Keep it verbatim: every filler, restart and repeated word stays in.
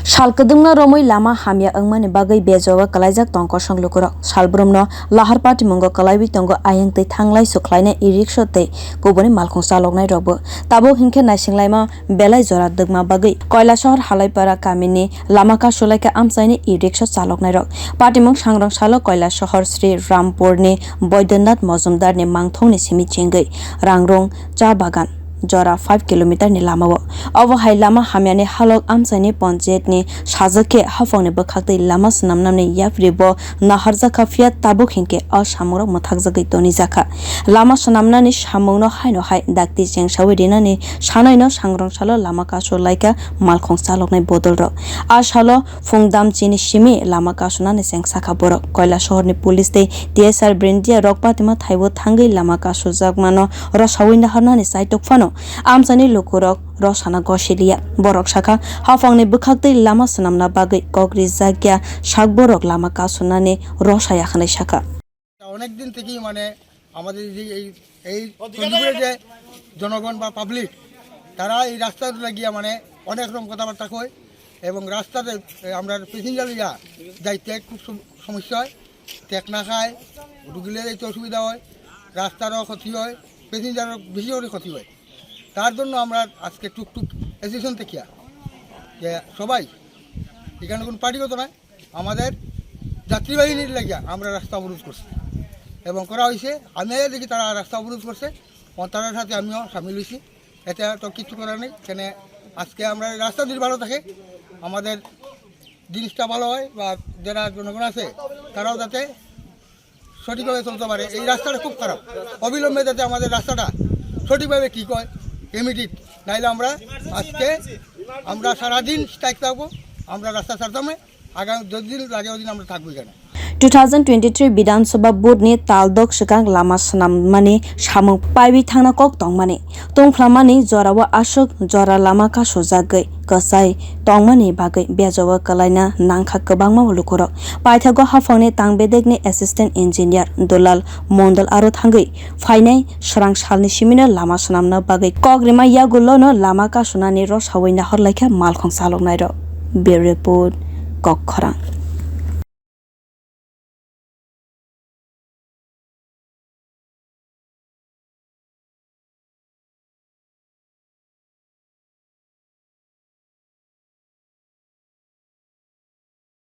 Sal kwdwkma romwi lama hamya wngmani bagwi bejogao kwlaijak tong kosong lukurok. Salbrumno lahar patimungo kwlaiwi tongo ayang twi thanglai sukhlainai e-rickshaw tei kubuni malkhung chaloknairokbo. Tabuk hinkhe naisinglaima belai jora dwkma bagwi Koilasahar Halaipara kamini lama kasulaikha amchaini e-rickshaw chaloknairok. Patimung sangrong salo Koilasahar Sri Rampurni Boidyanath Mojumdarni mangthongni simi chengwi Rangrung cha bagan jora five kilometer ni lamao. Obo hai lama hamyani halok amchaini ponchayatni sajak khe haphangni bwkhaktwi lama swnamnani yapri bo naharjakha, phiya tabuk hinkhe o samungrok mwthakjagwi tonijakha. Lama swnamnani samungno haino hai dakti chengsawi rinani sanaino sangrong salo lama kasulaikha malkhung chaloknai bodolrok. A salo phung damchini simi lama kasunani chengsakha borok. Koilasahar ni police tei T S R Brindia rok patima thaibo thangwi lama kasujakmano rosawi naharnani chaitok phano amchaini lukurok rosana gosiliya. Borok sakha, haphangni bwkhaktwi lama swnamna bagwi kok rijakya sak borok lama kasunani rosaya hwnwi sakha. অনেক দিন থেকেই মানে আমাদের যে এই এই চণ্ডীপুরে যে জনগণ বা পাবলিক, তারা এই রাস্তার লাগিয়া মানে অনেক রকম কথাবার্তা কয় এবং রাস্তাতে আমরা প্যাসেঞ্জার লইয়া যাইতে খুব সম- সমস্যা হয়। টেক না খায়, রুগী লইয়া যাইতে অসুবিধা হয়, রাস্তারও ক্ষতি হয়, প্যাসেঞ্জারও বেশি করে ক্ষতি হয়। তার জন্য আমরা আজকে টুকটুক অ্যাসোসিয়েশন থেকে যে সবাই, এখানে কোনো পার্টিগত নয়, আমাদের যাত্রীবাহী নিয়ে লাগিয়া আমরা রাস্তা অবরোধ করছি এবং করা হয়েছে। আমি আইয়া দেখি তারা রাস্তা অবরোধ করছে এবং তাদের সাথে আমিও সামিল হয়েছি। এতে তো কিছু করার নেই। এখানে আজকে আমরা রাস্তা যদি ভালো থাকে, আমাদের জিনিসটা ভালো হয় বা যারা জনগণ আছে তারাও যাতে সঠিকভাবে চলতে পারে। এই রাস্তাটা খুব খারাপ, অবিলম্বে যাতে আমাদের রাস্তাটা সঠিকভাবে ঠিক হয়, ইমিডিয়েট। নাইলে আমরা আজকে আমরা সারাদিন স্ট্রাইক থাকবো, আমরা রাস্তা ছাড়তাম না। আগামী যতদিন লাগে ওদিন আমরা থাকবো এখানে। Two thousand twenty-three Bidhan Sabha vote ni taldok swkang lama swnammani samung paiwi thangna kok tongmani tungphlamani jorao aswk jora lama kasujagwi kwchai tongmani bagwi bejogao kwlaina nangkha kwbangma lukurok. Paithago haphangni tangbedekni assistant engineer Dulal Mondol aro thangwi phainai swrang salni simino lama swnamna bagwi kok rima yagulono lama kasunani rosawi nahorlaikha malkhung chaloknairok. Bureau Report, Kokkhorang.